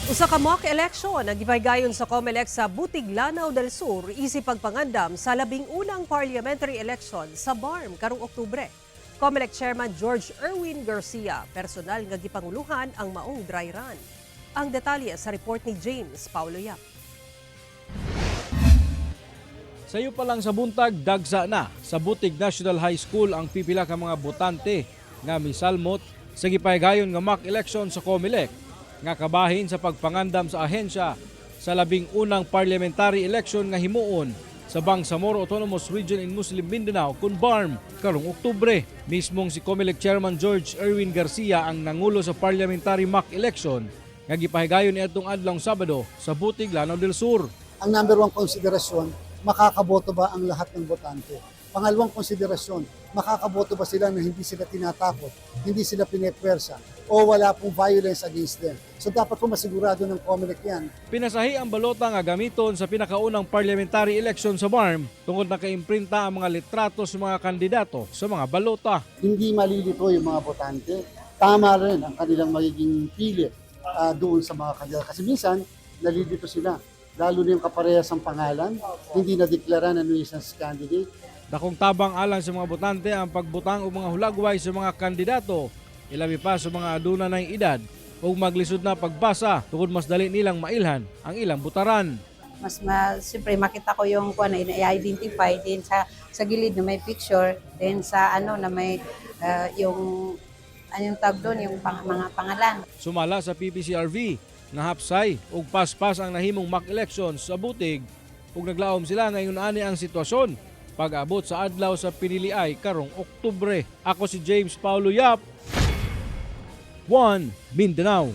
Usa ka mock election ang gipahigayon sa COMELEC sa Butig, Lanao del Sur isip pagpangandam sa 11 parliamentary election sa BARMM karong Oktubre. COMELEC Chairman George Erwin Garcia personal nga gipanguluhan ang maong dry run. Ang detalye sa report ni James Paulo Yap. Sayo pa lang sa buntag, dagsa na sa Butig National High School ang pipila ka mga botante nga misalmot sa gipahigayon nga mock election sa COMELEC nga kabahin sa pagpangandam sa ahensya sa 11 parliamentary election nga himuon sa Bangsamoro Autonomous Region in Muslim Mindanao kun BARMM karong Oktubre. Mismong si COMELEC Chairman George Erwin Garcia ang nangulo sa parliamentary mock election nga gipahigayon niadtong adlawng Sabado sa Butig, Lanao del Sur. Ang number one konsiderasyon, makakaboto ba ang lahat ng botante? Pangalawang konsiderasyon, makakaboto ba sila na hindi sila tinatakot, hindi sila pinepwersa, o wala pong violence against them? So dapat po masigurado ng COMELEC yan. Pinasahi ang balota nga gamiton sa pinakaunang parliamentary election sa BARMM tungod nakaimprinta ang mga litrato sa mga kandidato sa mga balota. Hindi malilito yung mga botante. Tama rin ang kanilang magiging pili doon sa mga kandidato. Kasi minsan, nalilito sila. Lalo na yung kaparehas ang pangalan, hindi na-deklara na nuisance candidate. Dakong tabang alang sa mga botante ang pagbutang og mga hulagway sa mga kandidato, ilabi pa sa mga aduna ng edad ug maglisod na pagbasa tungod mas dali nilang mailhan ang ilang butaran. Mas ma, siyempre makita ko yung kuan na i-identify din sa gilid na may picture, then sa ano na may yung ano yung tawag doon, yung mga pangalan. Sumala sa PPCRV nga hapsay ug paspas ang nahimong mock elections sa Butig ug naglaom sila ngayon ani ang sitwasyon pag-abot sa adlaw sa piniliay karong Oktubre. Ako si James Paulo Yap, 1 Mindanao.